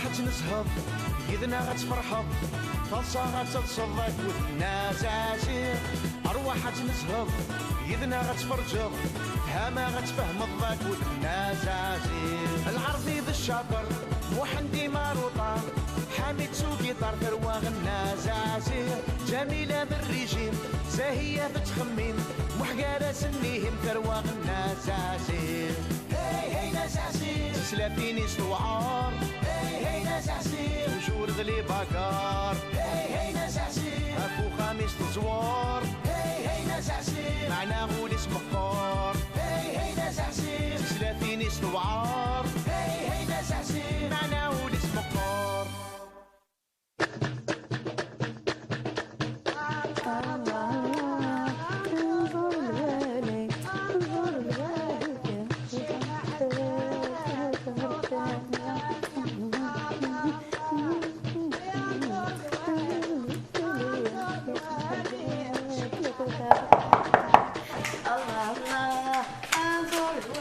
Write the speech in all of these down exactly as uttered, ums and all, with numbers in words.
Ad nezheḍ, yid-neɣ ad tferḥeḍ, taḍsa ad telseḍ akked Nna Zazi. Arwaḥ ad nezheḍ, yid-neɣ ad tferǧeḍ, fehmeɣ ad tfehmeḍ akked Nna Zazi. Lɛerbi d ccaṭer, Muḥend Imaruṭa, Ḥamid s ugiṭar, tarwa Nna Zazi. Ǧamila d rrijim, Zahiya tettxemmim, Muḥ gar-asen ihim, tarwa Nna Zazi. Hey, hey, Nna Zazi. Tislatin-is tewɛer. Hey, hey, Nna Zazi. Toujours d les bagarres. Hey, hey, Nna Zazi. Ɣef uxxam-is teẓwer. Hey, hey, Nna Zazi. Meɛna ul-is meqqer. Hey, hey, Nna Zazi. Tislatin-is tewɛer. Hey, hey, Nna Zazi. Meɛna ul-is meqqer.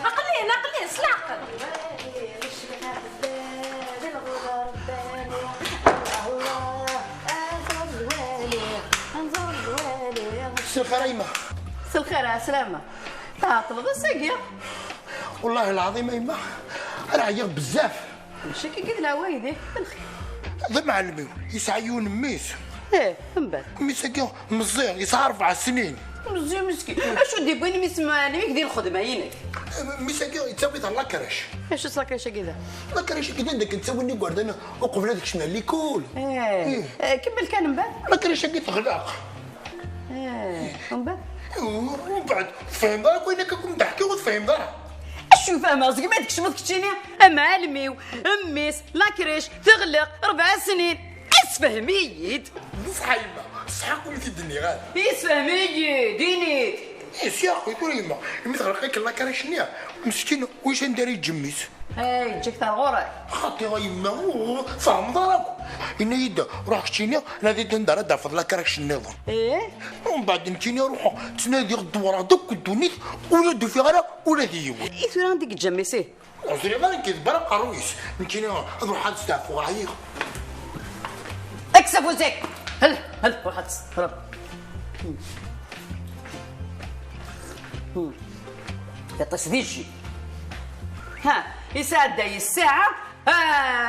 Aql-in, aql-in, s leɛqel. Mselxir a yemma. Mselxir, ɛeslama. Tɛeṭleḍ ass-agi? Wellah lɛaḍim a yemma, ara ɛyiɣ bezzaf. Mačči akka i d lɛwayed-ik, d lxir. D amɛellem-iw, yesɛa yiwen mmi-s. Ih, mbeɛd? Mmi-s-agi meẓẓi, yesɛa rebɛa snin. Meẓẓi meskin. Acu d-iwwin mmi-s n uɛellem-ik di lxedma-inek? Mmi-s-agi yettawi-t ɣer lakrac. Acu-tt lakrac-agi da? Lakrac-agi d anda k-ttawin igerdan uqbel ad kecmen likul. Ih. Eh, kemmel kan mbeɛd. Lakrac-agi teɣleq. Eh, mbeɛd? Mbeɛd, tfehmeḍ ara akken akka kem-d-ḥkiɣ, ur tfehmeḍ ara. Acu fehmeɣ? Segmi d-tkecmeḍ keččini, amɛellem-iw, mmi-s, lakrac, teɣleq, rebɛa snin. Isfehm-iyi-d. D ṣṣeḥ a yemma, ṣṣeḥ ur t-id-nniɣ ara. Isfehm-iyi-d, ini-d. Yes, ya axi, tura yemma, imi teɣleq-ik lakrac-nni, meskin, wissen anda ara yeǧǧ mmi-s? Hey, ǧǧiɣ-t ar ɣur-k. Xaṭi a yemma, ur tfehmeḍ ara akk. Yenna-yi-d, ruḥ keččini, nadi-d anda ara d-tafeḍ lakrac nniḍen. Ih? Mbeɛd nekkini ruḥeɣ, ttnadiɣ, dewwreɣ-d akk ddunit, ur d-ufiɣ ara ula d yiwen. I tura anda i yeǧǧa mmi-s? Ur ẓriɣ ara, nekk d bara aqerruy-is. Nekkini ad ruḥeɣ ad steɛfuɣ, ɛyiɣ. Kkes afus-ik! Hel, hel, ruḥ ad testeɛfuḍ. Iṭṭes di jji. Ha, isɛedday ssaɛa, ha,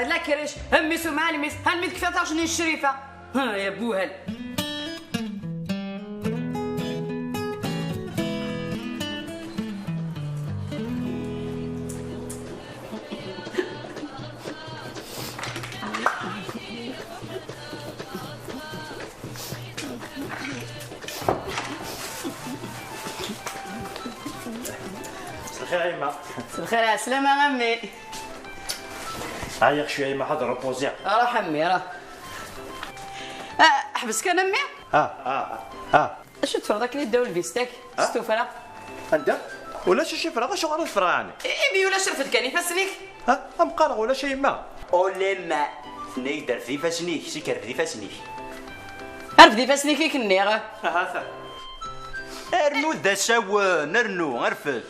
lakrac, ha mmi-s umɛellem-is, ha almi tekfa taɣect-nni n Crifa. Ha, ya buhal. مساء الخير يا يما. مساء الخير، عسلامة عمي. عيا شوية يما، حاضر روبوزي. راح عمي، راح. آه، حبس كان عمي؟ اه، اه، اه. Acu teffreḍ akken i ddaw lbis-ik? Ha? S tuffra? Anda? Ulac acu ffreɣ, acuɣer ad ffreɣ ɛni? Imi ulac, rfed kan ifassen-ik. Ha? Am qqareɣ ulac a yemma. Ulemma. Tenna-yi-d rfed ifassen-ik, sik rfed ifassen-ik. Rfed ifassen-ik i k-nniɣ. Ahat. Rnu d asawen, rnu, rfed.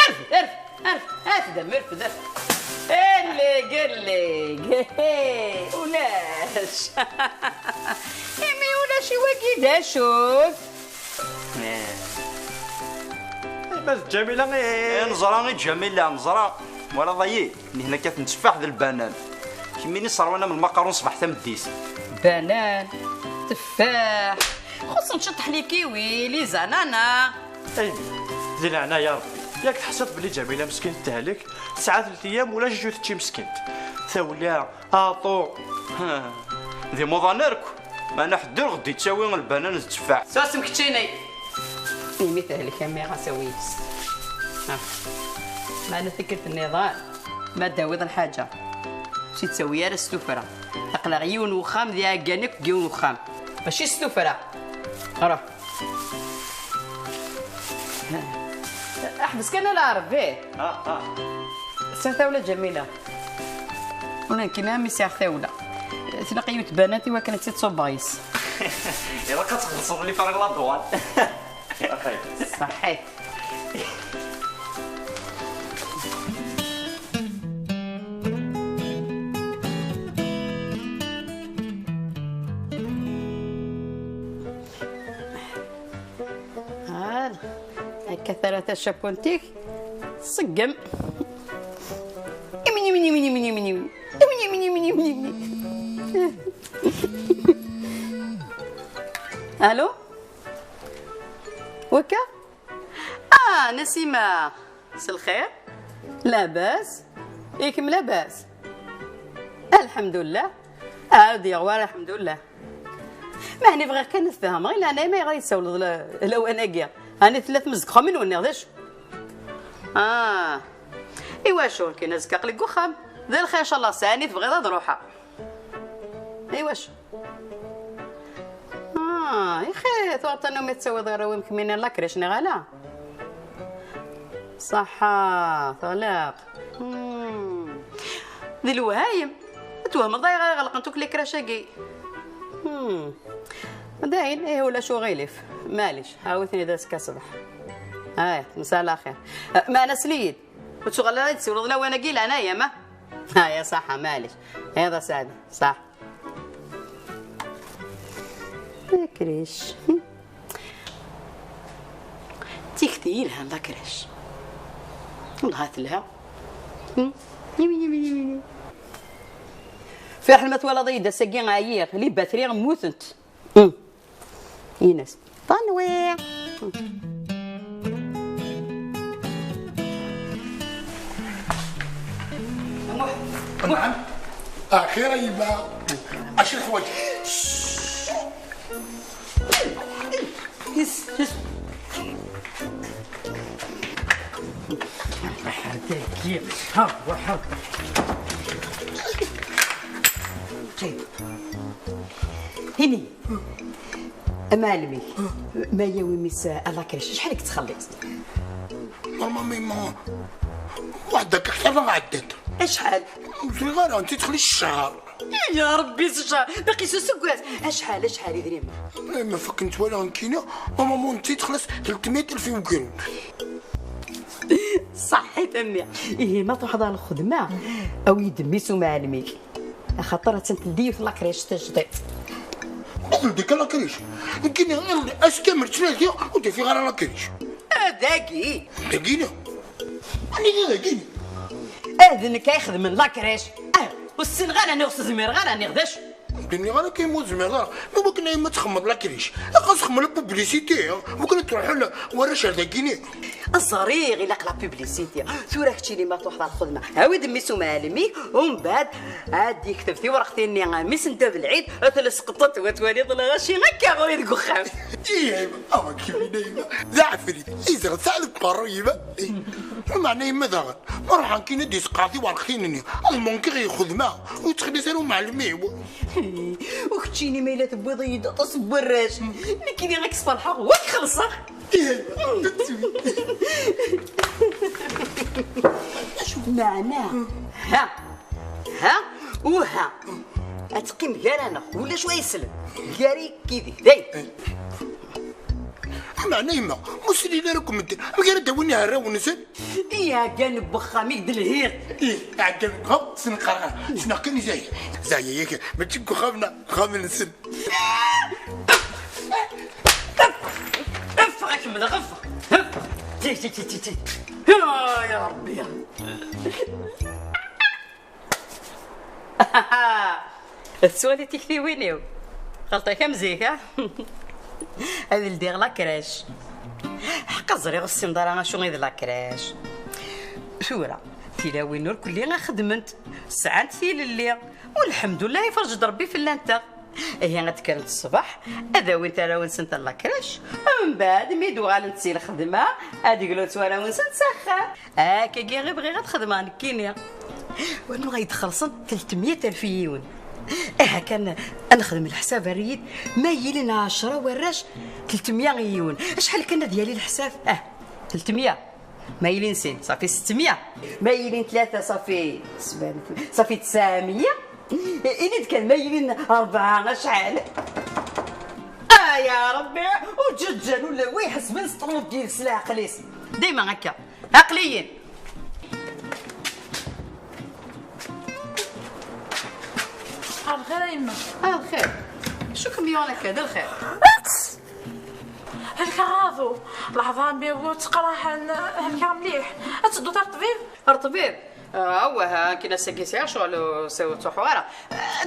Rfed, rfed, rfed, rfed, rfed, rfed. Allig, allig. Ulac. Imi ulac i wagi d acu-t? Eh. Ma d Ǧamila, eh. Eh, neẓra i Ǧamila, neẓra. Twalaḍ-iyi? Nihna kkat netteffaḥ d lbanan. Kemmini sserwan am lmaqarun ṣṣbeḥ tameddit. Banan, teffaḥ, xuṣṣen ciṭ ḥlikiwi, les ananas. Ay, di leɛnaya Rebbi, yak teḥṣiḍ belli Ǧamila meskint tehlek, tesɛa telt ayyam ulac acu tečči meskint. Tawla, aɛṭu. Ha, d imuḍan akk. Meɛna ḥedd ur ɣ-d-ittawi lbanan d tteffaḥ. Susem keččini. Imi tehlek a mmi ɣas awi-yas. Ha. Meɛna tikkelt nniḍen, ma d-tawiḍ lḥaǧa, ur tt-ittawi ara s tuffra. Aql-aɣ yiwen wexxam d iɛeggan akk deg yiwen wexxam. Mačči s tuffra. Ruḥ. Ḥbes kan a Lɛerbi. Ah, ah. Sɛiɣ tawla Ǧamila. Ula nekkini am i sɛiɣ tawla. Tlaq yiwet tbanant i wakken ad tt-id-ṣubbeɣ yes. Ilaq ad txellṣeḍ les frais de la douane. Ṣaḥit. Kkes ara tacapunt-ik, tṣeggem. Imni, imni, imni, imni, imni. Imni, imni, imni, imni, imni. Allô? Wakka? Ah, Nasima, s lxir? Labas? I kemm labas? Alḥemdullah. Ah, ur d-yeɣwar, alḥemdullah. Meɛni bɣiɣ kan ad tfehmeɣ, i leɛnaya-m ayɣer i tsawleḍ la-, lawan-agi? Ɛni tella tmezgeɣ am win-nniɣ, d acu? Ah. Iwacu, nekkini azekka aql-i deg uxxam. D lxir, ncallah, sɛani tebɣiḍ ad ruḥeɣ. Iwacu? Ah, ixi, tura tanumi tettawiḍ arraw-im kemmini lakric, neɣ ala? Ṣaḥḥa, teɣliq. Hmm. D lewhayem. Twehmeḍ ayɣer i ɣelqent akk likrac-agi? Hmm. Dayen, ih, ulac uɣilif. Maɛlic, awi-ten-id azekka ṣṣbeḥ. Aya, مساء الخير. Eh, meɛna sel-iyi-d. Ur tuɣal ara ad d-tsiwleḍ lawan-agi, leɛnaya-m, ah? Aya, ṣaḥḥa, maɛlic. Iḍ aseɛdi, ṣaḥ. Akric. Tikti yelhan d akric. Wellah telha. Hmm. Yimi, yimi, yimi. Fiḥel ma twalaḍ-iyi-d ass-agi ɛyiɣ, les batteries mmutent. Hmm. Ines. Tanwiɣ. Muḥ. Muḥ. Ah, xir a yemma. Acu leḥwaǧ? Yes, yes. Ḥertaki. Ha, waḥed. Ini. Amɛellem-ik, ma yawi mmi-s a la crèche, acḥal i yettxelliṣ? Normalement, ma, waḥed akka kter neɣ ɛeddan. Acḥal? Ur ẓriɣ ara, netta yettxelliṣ ccehṛ. Ya Ṛebbi, s ccehṛ, baqi s useggas. Acḥal, acḥal idrimen? Ma fakken twala nekkini, normalement netta yettxelliṣ tlettmeyya alef i wegrin. Ṣaḥḥit a mmi. Ihi ma truḥeḍ ɣer lxedma, awi-d mmi-s umɛellem-ik. Axaṭer attan teldi yiwet la crèche tajdiṭ. Ma teldi kan la crèche? Nekkini iḍelli ass kamel ttnadiɣ ur d-ufiɣ ara la crèche. Ah, dagi. Dagini? Anida dagini? Ah, d nekk ay ixedmen la crèche. Ah, ur ssineɣ ara, niɣ ur s-zmireɣ ara, niɣ d acu? Ur d-nniɣ ara kan ur zmireɣ ara. Ma wakken ay ma txemmeḍ la crèche, aqas xemmem la publicité, hein. Wakken ad truḥen warrac ar dagini. Ẓriɣ ilaq la publicité. Tura keččini ma truḥeḍ ɣer lxedma, awi-d mmi-s umɛellem-ik, umbeɛd ad d-yekteb tiwreqt-nni a mmi-s n Dda Belɛid, ad t-lesqeṭṭet, wa twaliḍ lɣaci akka ɣur-i deg uxxam. Ih, a yemma, awa kemmini a yemma. D aɛefrit, izdeɣ tesɛa deg uqerru yemma. Meɛna yemma daɣen, ma ruḥeɣ nekkini ad d-yesqeɛ tiwreqtin-nni, ad munkeɣ i lxedma, ur yettxelliṣ ara umɛellem-iw. U keččini ma yella tewwiḍ-iyi-d aṭas n warrac, nekkini ad k-sferḥeɣ, wa k-xellṣeɣ. Meɛna, ha, ha, uha, ad teqqim gar-aneɣ, ulac wa yeslen, gar-i yid-i, dayen. Meɛna yemma, ur slin ara akk medden, amek ara d-awin iɛerrawen-nsen? Iɛeggan n wexxam i d-lhiɣ. Ih, iɛeggan n wexxam, s nqerɣer, ssneɣ kan i Zaya. Zaya yak, mačči deg uxxam-nneɣ, axxam-nsen. Ffeɣ, ad kemmleɣ, ffeɣ. Ti, ti, ti, ti, ti. Ah, ya Ṛebbi. Tettwali tiktiwin-iw. Ɣelṭeɣ am zik, ha? Ad ldiɣ la crèche. Ḥqa ẓriɣ ur tessineḍ ara acu i d la crèche. Tura, tilawin ur kulli a xedment, sɛant tilelli. Ulḥemdullah, iferǧ-d Ṛebbi fell-anteɣ. Ihi ad kkrent ṣṣbeḥ, ad awint arraw-nsent ar la crèche, mbeɛd mi d-uɣalent si lxedma, ad glunt warraw-nsent s axxam. Akkagi i bɣiɣ ad xedmeɣ nekkini. Wanwa ay d-xellṣen telt meyya alef i yiwen? Aha kan ad nexdem leḥsab, err-iyi-d ma yilin ɛecra warrac, telt meyya i yiwen. Acḥal kan ad yali leḥsab? Ah, telt meyya. Ma yilin sin, ṣafi sett meyya. Ma yilin tlata, ṣafi sebɛa, ṣafi tesɛa meyya. Ini-d kan, ma yilin rebɛa, acḥal? Ah, ya Ṛebbi, ur ǧǧan ula wa iḥesben s ṭrud yid-s leɛqel-is. Dayma akka. Aql-iyi. Ar lxir a yemma. Ar lxir. Acu kem-yuɣen akka, d lxir? Helkeɣ aḍu. Leɛḍam-iw ttqerḥen. Helkeɣ mliḥ. Ad tedduḍ ar ṭṭbib? Ar ṭṭbib? Awah, akken ass-agi sɛiɣ ccɣel, ur s-, ur ttruḥuɣ ara.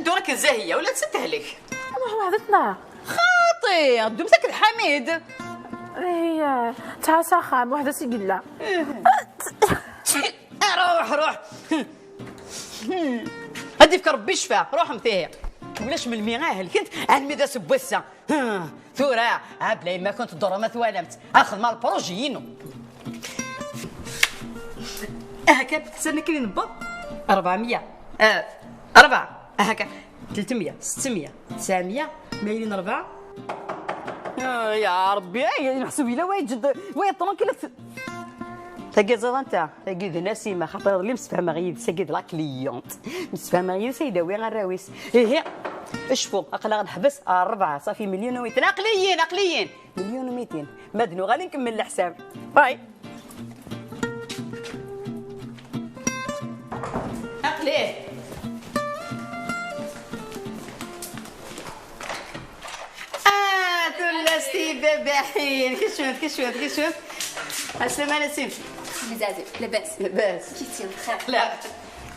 Ddu akken Zahiya, ula d tehlek. Nruḥ weḥd-tneɣ. Xaṭi, ddumt akked Ḥamid. Ih, tesɛa s axxam, weḥd-s i yella. Ruḥ, ruḥ. Ad d-ifk Rebbi ccfa, ruḥemt ihi. Ulac melmi ara helkent, almi d ass n wass-a. Tura, ɛebla yemma-kent ddurma twalamt. Axdem ar lpruji-inu. Aha kan, sani kan i nebbeḍ. Rebɛemya. Ah, rebɛa. Aha kan. Tletmya, setmya, tesɛemya, ma yilin rebɛa. Ah, ya Rebbi, ay, meḥsub yella wa yeǧǧed, wa yeṭṭren kila. Tagi ẓid anta? Tagi d Nasima, xaṭer iḍelli msefhameɣ yid-s, agi d la cliente. Msefhameɣ yid-s ay d-awi arraw-is. Ihi, cfu, aql-aɣ neḥbes ar rebɛa, ṣafi, melyun u mitin. Aql-iyi-n, aql-iyi-n. Melyun u mitin. Ma d-nuɣal nkemmel leḥsab. Bye. Aql-i. Ah, tullas tibabaḥin. Kecmet, kecmet, kecmet. Aslama Nasima. Mzazi, labas. Labas. Kif tkun bxir? La.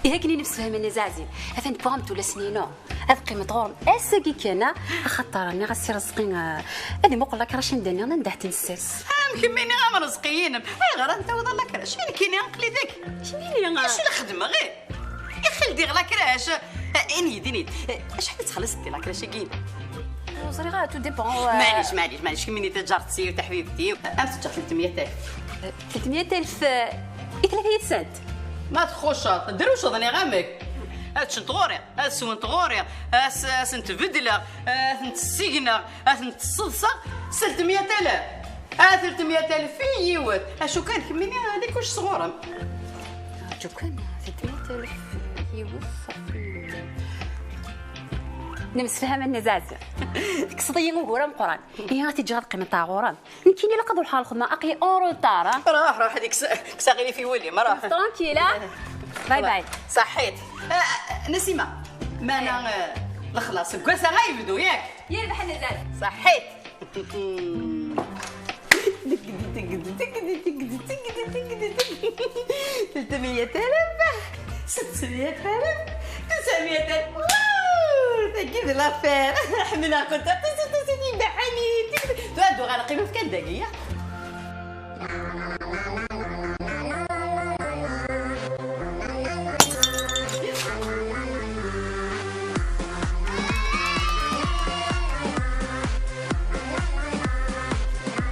Ihi akken i nemsefham a Nna Zaɛzin, atan wwiɣ-am-d tullas-nni-inu. Ad qqiment ɣur-m ass-agi kan, axaṭer nniɣ-as i Rezqi, eh, ad imuqel akrac anda nniɣ anda ḥtin ssers. Am kemmini am Rezqi-inem, ayɣer ad n-tawiḍ a lakrac? I nekkini aql-i dagi. Kemmini, eh. Acu la xedmeɣ, eh? Ixil diɣ lakrac. Eh, ini-d, ini-d. Eh, acḥal i txelleṣ di lakrac-agi? Ur ẓriɣ ara, tout dépend, eh. Maɛlic, maɛlic, maɛlic, kemmini taǧaret-iw, taḥbibt-iw. Am teǧǧa telt mya alef. Telt mya alef, eh, i tlata yid-sent? Ma txucceḍ, drewceḍ niɣ amek? Ad ččent ɣur-i, ad swent ɣur-i, as-, ad sent-bedleɣ, ad tent-ssigneɣ, ad tent-sseḍseɣ s telt mya alaf. A telt mya alaf i yiwet. Acu kan kemmini, li kuc sɣur-m. Acu kan, telt mya alaf i yiwet, ṣafi. Nemsefham a Nna Zaɛzin. Tekkseḍ-iyi ugur ameqqran. Ihi ad t-ǧǧeɣ ad qqimeɣ ɣur-m. Nekkini ilaq ad ruḥeɣ ɣer lxedma, aql-i en retard, ah. Ruḥ, ruḥ, ad ikkes, kkes aɣilif i wul-im, ruḥ. Tranquille, ah. Bye bye. Ṣaḥḥit. Ah, Nasima, meɛna, eh, lexlaṣ seg wass-a ara yebdu, yak? Yerbeḥ a Nna Zaɛzin. Ṣaḥḥit. Telt mya alaf, sett mya alaf, tesɛ mya alaf. Waw, tagi d l'affaire. Ḥemmleɣ-kent aṭas, aṭas, a tibaḥanin. Tura ad uɣaleɣ qqimeɣ kan dagi, ya.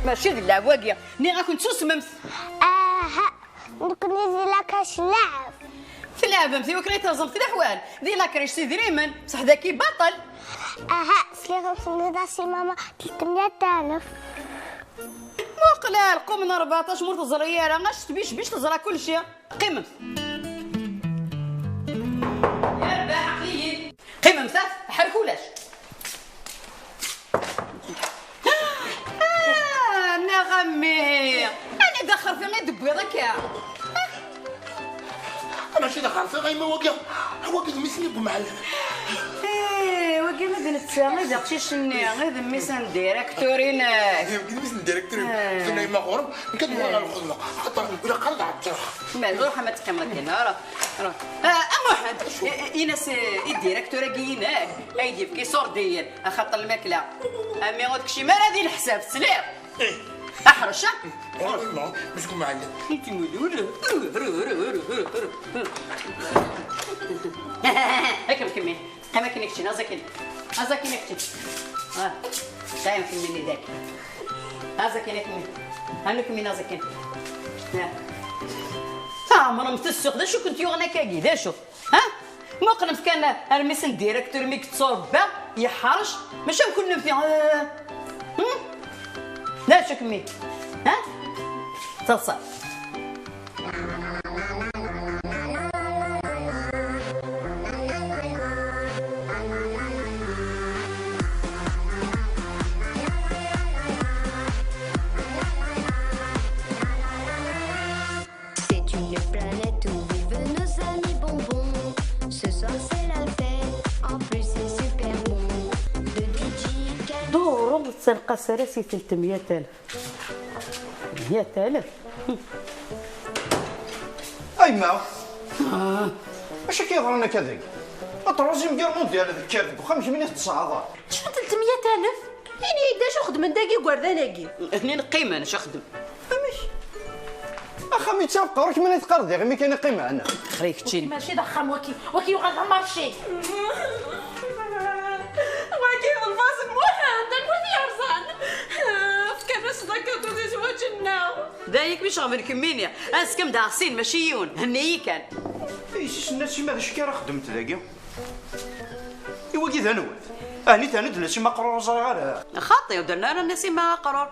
Mačči d lɛeb wagi. Nniɣ-akent susmemt. Aha, nekkni di lakrac nleɛɛeb. Tleɛbemt i wakken ay terẓemt leḥwal. Di lakrac s idrimen, bṣeḥ dagi baṭel. Aha, sliɣ-am tenniḍ-as i mama telt mya alaf. Muqel ar lqum n rbeɛṭac, ma ur teẓri ara, acu tbicbic teẓra kulci. Qqimemt. Yerbeḥ, aql-iyi. Qqimemt, ha, ḥerku ulac. Ah, neɣ a mmi. Ani d axerfi i d-tewwiḍ akka? Mačči d axerfi, a yemma, wagi, wagi d mmi-s n Bumeɛlem. Eh, wagi ma d netta i d aqcic-nni, i d mmi-s n direktur-inek. Wagi d mmi-s n direktur-inek. Eh. Tenna yemma ɣur-m, nekk ad uɣaleɣ ɣer lxedma. Axaṭer ilaq ad ɛeǧǧeɣ. Ma ruḥ, ma teqqimeḍ akken, ruḥ, ruḥ. Ah, a Muḥend, i-, i-, in-as, eh, i direktur-agi-inek, ay d-yefk iṣurdiyen, axaṭer lmakla. A mmi ur tekcim ara di leḥsab, tesliḍ? Eh. Aḥrec, a? Ruḥ, ma, mec Bumeɛlem. Akken kemmi. Qqim akken i keččini, aẓ akin. Aẓ akin a kečči. Ah, qqim akken-nni daki. Aẓ akin a kemmi. Anu kemmi aẓ akin. Ah. Tɛemrem tessux, d acu kent-yuɣen akkagi, d acu? Ha? Muqlemt kan armi-s n direktur mi yetturebba, yeḥrec, mačči am kunemti. Ah. Hmm? D acu kemmi? Ha? Teḍsa. C'est une planète où vivent nos amis bonbons. Ce soir c'est la fête, en plus c'est super bon. De D J Khaled. Duṛemt Tenqas ara si telt mya alef. Mya alef? Ay ma! Acu akka yeḍran akka dagi? La troisième guerre mondiale tekker deg uxxam, kemmini tettṣaɛḍeḍ. Acu n telt mya alef? Ini-yi-d acu xedmen dagi igerdan-agi? Hnin qqimen, acu xedmen? Amek? Axxam yettaɣ ɣur-k, mani teqqareḍ diɣ imi kan i qqimen? Xri keččini. Mačči d axxam waki, waki yuɣal d amarci. Waki d lbaz n Muḥend, anwa i t-yerẓan? Fkan-as-d akadu di zwaǧ-nneɣ. D ayik mi ceɣben kemmini. Azekka m-d-aɣsin, mačči yiwen. Henni-yi kan. Yessi-s n Nasima, d acu akka ara xeddment dagi? I wagi d anwa-t? Ɛni terna-d Nasima aqrur, ur ẓriɣ ara. Xaṭi, ur d-terna ara Nasima aqrur.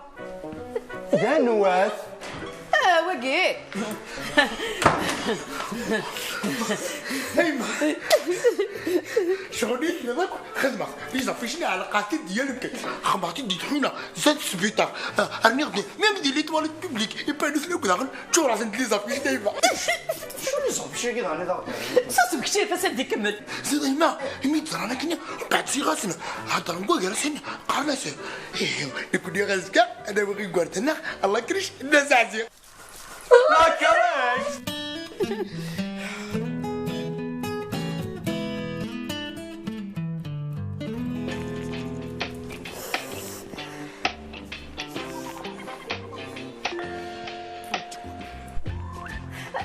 D anwa-t? Ah, wagi. Ayma. Ccɣel-ik akk xedmeɣ. Iẓafic-nni ɛelqeɣ-t-id yal nekk. Xemmeɣ-t-id di tḥuna, zdat sbiṭar. Ah, rniɣ-d, même di les toilettes publiques, ipanuten akk daɣen. Ččureɣ-tent d les affiches dayma. Acu n les affiches-agi daɣen i d aɣ-d-rran? Susem kečč, ad ikemmel. Ziɣ dayma, imi d-ẓran akken, mbeɛd ziɣ-asen heddren deg wagar-asen, qqaren-asen, ihi, nekkni azekka ad awiɣ igerdan-nneɣ, Allah krec, nna Zaɛzi. La krec!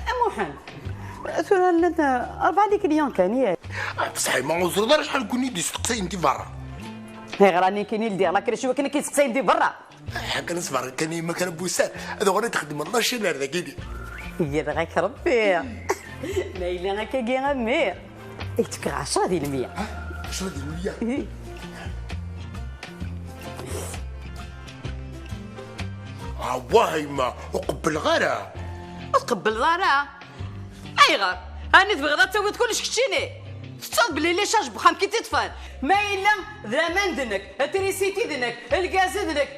A Muḥend, tura llan rebɛa les clients kan, yak? Ah, bṣeḥ ma ur teẓriḍ ara acḥal n wid i d-isteqsayen di berra. Ayɣer a nekkini ldiɣ la crèche i wakken ad k-id-steqsayen di berra? Ḥakken ṣber kan, yemma kan n wussan, ad uɣalen ad xedmen la chaîne ar dagini. Yerɣ-ak Rebbi. Ma yella akkagi a mmi. Yettek ɛecra di lmya. Ha? Ɛecra di lmya? Ih. Awah a yemma, ur qebbleɣ ara. Ur tqebbleḍ ara? Ayɣer? Ɛni tebɣiḍ ad tawiḍ kullec keččini? Tettuḍ belli les charges n wexxam-ik i tt-iṭṭfen. Ma yella d aman d nekk, trisiti d nekk, lgaz d nekk,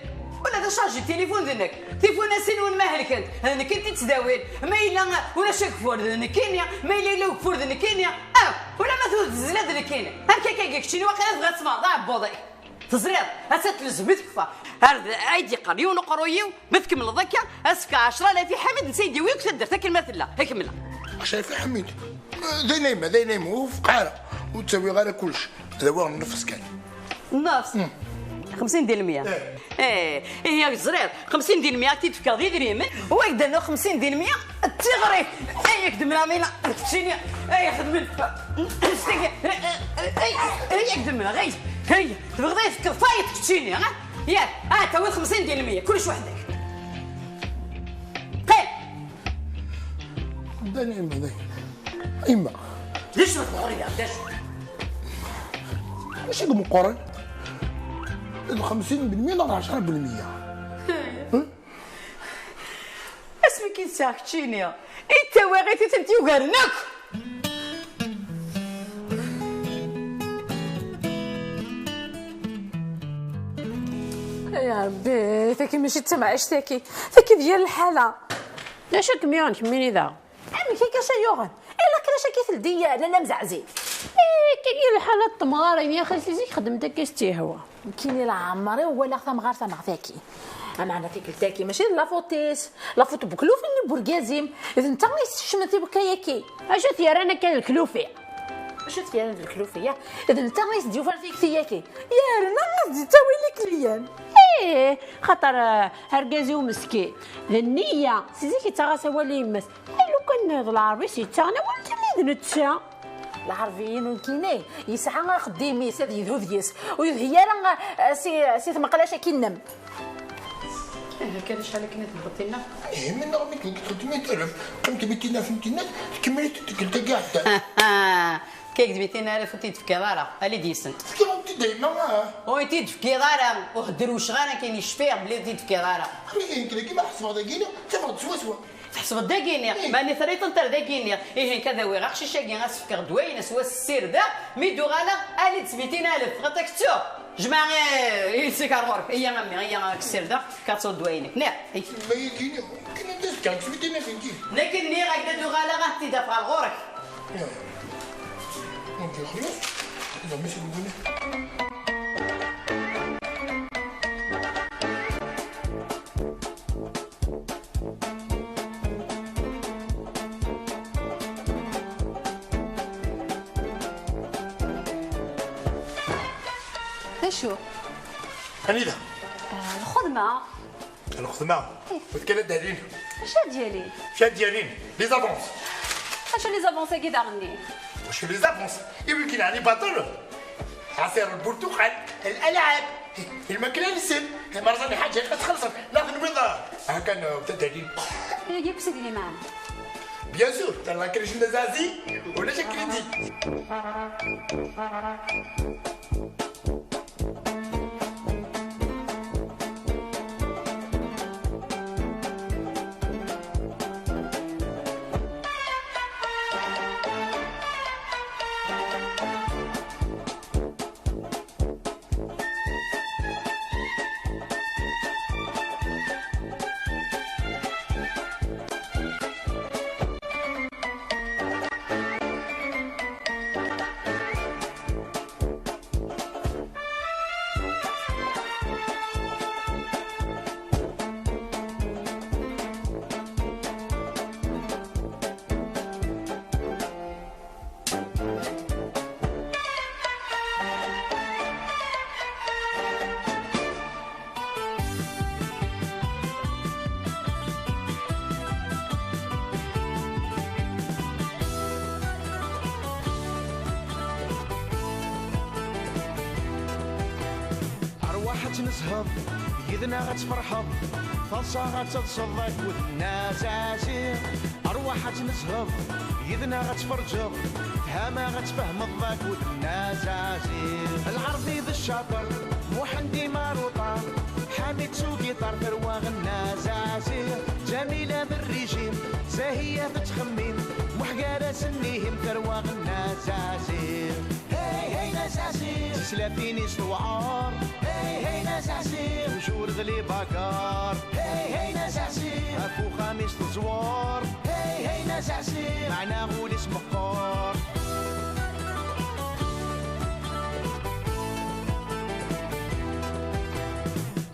ula d acharge n tilifun d nekk, tifunasin-nwen ma helkent, d nekk i t-ittdawin. Ma yella ulac ageffur d nekkini, ma yella yella ugeffur d nekkini. Ah, ula ma tewwet zzla d nekkini. Amek akka keččini waqila tebɣiḍ ad tmeɣ d aɛebbuḍ-ik? Teẓriḍ, ass-a tlezm i tekfa. Ar d ay d-yeqqar yiwen uqerruy-iw, ma tkemmleḍ akka, ad s-fkeɣ ɛecra alaf i Ḥamid, netta i d-yawi akk taddart akken ma tella. Ad kemmleɣ. Ɛecra alaf i Ḥamid? D ayen a yemma, d ayen a yemma, ur fqeɛ ara. Ur ttawiɣ ara kullec. Ad awiɣ nnefs kan. Nnefs? Hmm. Xemsin di lmya. Eh. Eh, ihi yak ẓriɣ, xemsin di lmya ak-t-id-fkeɣ d idrimen, u ak-d-rnuɣ xemsin di lmya d tiɣri. Ay, ak-d-mleɣ mina, keččini, ay, xedmen. Ay, ay, ay, ay, ak-d-mleɣ, ay, ay, tebɣiḍ ad yi-tefkeḍ fayeḍ keččini, ha? Yak, ah, tawiḍ xemsin di lmya, kullec weḥd-k. Qim. D ayen a yemma, d ayen. A yemma. D acu tmeqqreḍ, d acu? Acu i imeqqren? D xemsin di lmya neɣ d ɛecra di lmya? Hmm? Asmi k-id-sɛiɣ keččini, i d tawaɣit i tent-yugaren akk! Ay Ṛebbi, tagi mačči d tamɛict-agi, tagi d yir lḥala. D acu i kem-yuɣen kemmini daɣ? Amek akka acu yuɣen? Ilaq kra akka teldi lalla Mzeɛzi. Eh, akka i lḥala n temɣarin, yaxi si zik xeddment akka s tt-ihwa. Nekkini leɛmer-iw walaɣ tamɣart am ɣ tagi. Ameɛna tikkelt-agi mačči d la faute-is, la faute n wekluf-nni n urgaz-im, d netta i s-sekcmen tiwekka-yagi. Acu t-yerran akka d leklufi? Acu t-yerran d leklufi, ya? D netta i s-d-yufan tikti-yagi. Yerna a s-d-yettawi likliyan. Ih, xaṭer, eh, argaz-iw meskin, d nniya, si zik yettaɣ-as awal i yemma-s. Ay, lukan d lɛerbi s-yettaɣen awal kan d netta. Lɛerbiyin nekkini, yesɛa axeddim-is ad yedhu deg-s, ur yedhi ara, eh, si, si tmeqlac-agi-nnem. Eh, akka d acḥal akken i tebɣiḍ tinna? Eh, mennaɣ mi d-txeddem i taraf, qqimet mi tinna, tkemmel-it tikkelt-agi iɛeddan. Kak d mitin alaf ur t-id-tefkiḍ ara, ali d-yesent. Fkiɣ-am-t-id a yemma, ah. Ur t-id-tefkiḍ ara, ur ḥeddruceɣ ara, kan yecfiɣ belli ur t-id-tefkiḍ ara. Amek ihi nekk dagi ma ḥesbeɣ dagini, ttafeɣ-d swaswa. Tḥesbeḍ dagini, eh, mani terriḍ-tent ar dagini. Ihi nekk ad awiɣ aqcic-agi, ad s-fkeɣ ddwayen, ad s-wass ssirdeɣ, mi d-uɣaleɣ, ali d mitin alaf, tɣiḍ-ak ttuɣ. Jmeɛ, eh, iles-ik ar ɣur-k, iyya a mmi, iyya ad k-ssirdeɣ, ad k-ttuɣ ddwayen-ik. Niɣ, iyya. Ma yagini, kan ad as-fkeɣ deg smitin-agi. Nekk nniɣ-ak-d ad uɣaleɣ ad t-id-afeɣ ar ɣur-k. Ih. Nekk xlaṣ. Iḍ-a mi s-iwwin. Acu? Anida? Ah, lxedma. Lxedma? Eh. Wet kan ad d-alin. Acu ad d-yalin? Acu ad d-yalin? Les avances. Acu les avances-agi daɣen-nni? Acu les avances? Iwi kan ɛni baṭel? Ɛṣir lburtuqal, الألعاب, lmakla-nsen, ma rẓan lḥaǧa ad txellṣen, la tenwiḍ ha kan, wet ad d-alin. Yagi akk s idlimen. Bien sûr, t'as la crédit d azazi, ulac crédit. Arwaḥ ad tnezheḍ, yid-neɣ ad tferḥeḍ, taḍsa ad taḍseḍ akked Nna Zazi. Arwaḥ ad tnezheḍ, yid-neɣ ad tferǧeḍ, tfehmeḍ ad tfehmeḍ akked Nna Zazi. Lɛerbi d ccaṭer, Muḥend Imaruṭa, Ḥamid s ugiṭar, tarwa Nna Zazi. Ǧamila d rrijim, Zahiya tettxemmim, Muḥ gar-asen ihim, tarwa Nna Zazi. Hey, hey, Nna Zazi. Tislatin-is tewɛer. Hey, hey, Nna Zazi. Toujours d les bagarres. Hey, hey, Nna Zazi. Ɣef uxxam-is teẓwer. Hey, hey, Nna Zazi. Meɛna ul-is meqqer.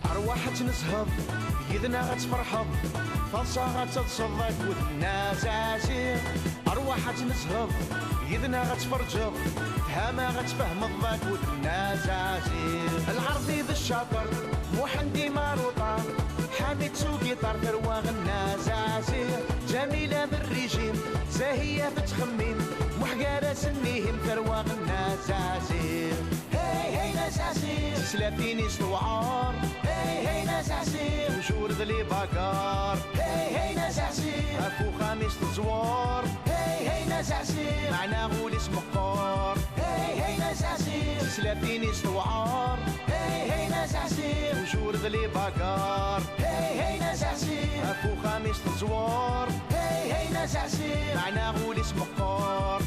Arwaḥ ad tnezheḍ, yid-neɣ ad tferḥeḍ, taḍsa ad taḍseḍ akked Nna Zazi. Arwaḥ ad tnezheḍ, yid-neɣ ad tferǧeḍ, tfehmeḍ ad tfehmeḍ akked Nna Zazi. Lɛerbi d ccaṭer, Muḥend Imaruṭa, Ḥamid s ugiṭar, tarwa Nna Zazi. Ǧamila d rrijim, Zahiya tettxemmim, Muḥ gar-asen ihim, tarwa Nna Zazi. Hey, hey, Nna Zazi. Tislatin-is tewɛer. Hey, hey, Nna Zazi. Toujours d les bagarres. Hey, hey, Nna Zazi. Ɣef uxxam-is teẓwer. Hey, hey, Nna Zazi. Meɛna ul-is meqqer. Hey, hey, Nna Zazi. Tislatin-is tewɛer. Hey, hey, Nna Zazi. Toujours d les bagarres. Hey, hey, Nna Zazi. Ɣef uxxam-is teẓwer. Hey, hey, Nna Zazi. Meɛna ul-is meqqer.